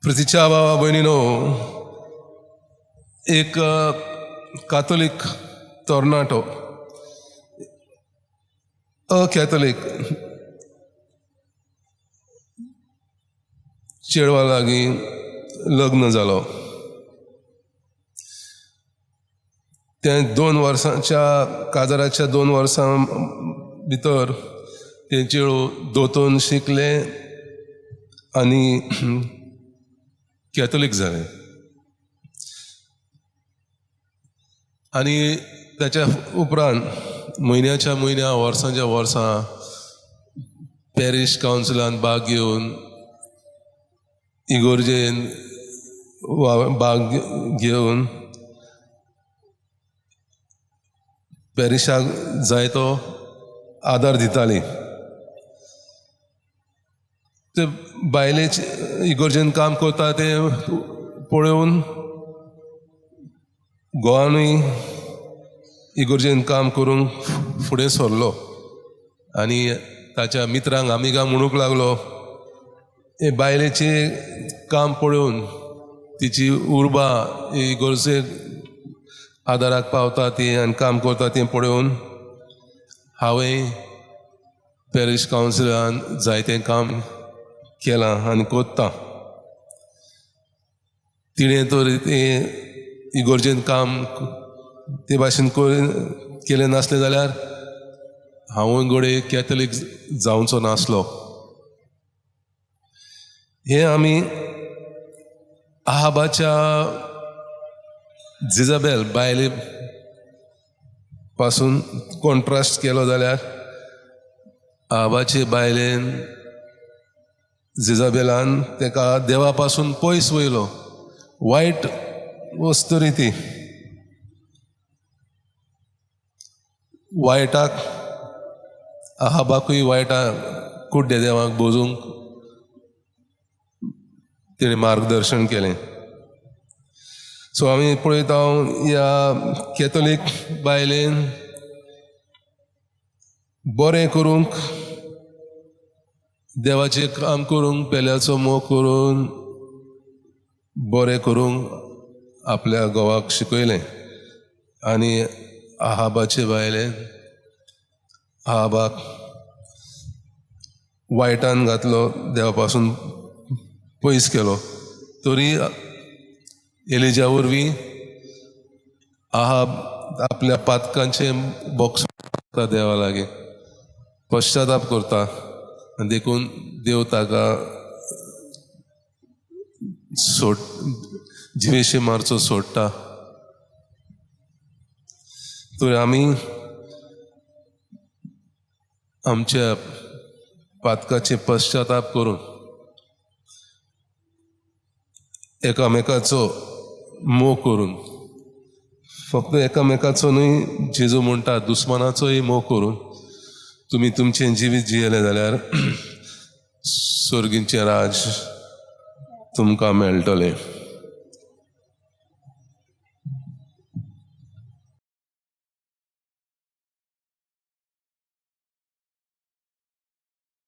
प्रितीच्या भावा भयणीनो, एक कातोलीक तरणाटो, अ कॅथोलीक चेडवा लागीं लग्न जालो. तें 2 वर्सांच्या काजाराच्या 2 वर्सां भितर तें चेडूं दोतोन शिकलें आनी कॅथोलीक जालें. आनी ताच्या उपरांत म्हयन्याच्या म्हयन्या, वर्सांच्या वर्सां पॅरीश कावन्सिलान भाग घेवन, इगोर्जेन भाग घेवन पॅरिशाक जायतो आदार दिताली. ते बायलेचे इगोर्जेन काम करता तें पळोवन गोवानूय इगोर्जेन काम करूंक फुडें सरलो आनी ताच्या मित्रांक आमिगांक म्हणूंक लागलो, हे बायलेचें काम पळोवन तिची उर्बा इगोर्जेक आदाराक पावता ती आनी काम करता तें पळोवन हांवें पॅरीश कावन्सिलान जायतें काम केलां आनी कोत्ता. तिणें तर तें इगोर्जेन काम ते भाशेन केलें नासलें जाल्यार हांवूय घडये कॅथोलीक जावचो नासलो. हें आमी आहाबाच्या जिजाबेल बायले पासून कॉन्ट्रास्ट केलो जाल्यार आहाबाचे बायलेन जिजाबेलान ताका देवा पासून पयस वयलो, वायट वस्तू ती वायटाक आहाबाकूय वायटाक कुड्डे देवाक बोजूंक तिणें मार्गदर्शन केलें. सो आमी पळयता ह्या कॅथोलीक बायलेन बरें करूंक, देवाचें काम करूंक, पेल्याचो मोग करून बरें करूंक आपल्या घोवाक शिकयलें. आनी आहाबाचे बायलेन आहाबाक वायटान घातलो, देवा पासून पयस केलो. तरी एलिजा वरवीं आहाब आपल्या पातकांचें बोक्स देवा लागीं पश्चाताप करता आनी देखून देव ताका सोड जिवेशी मारचो सोडटा. तर आमी आमच्या पातकाचे पश्चाताप करून एकामेकाचो मोग करून, फक्त एकामेकाचो न्हय, जेजू म्हणटा दुस्मानाचोय मोग करून तुमी तुमचें जिवीत जियेलें जाल्यार सर्गीचें राज तुमकां मेळटलें.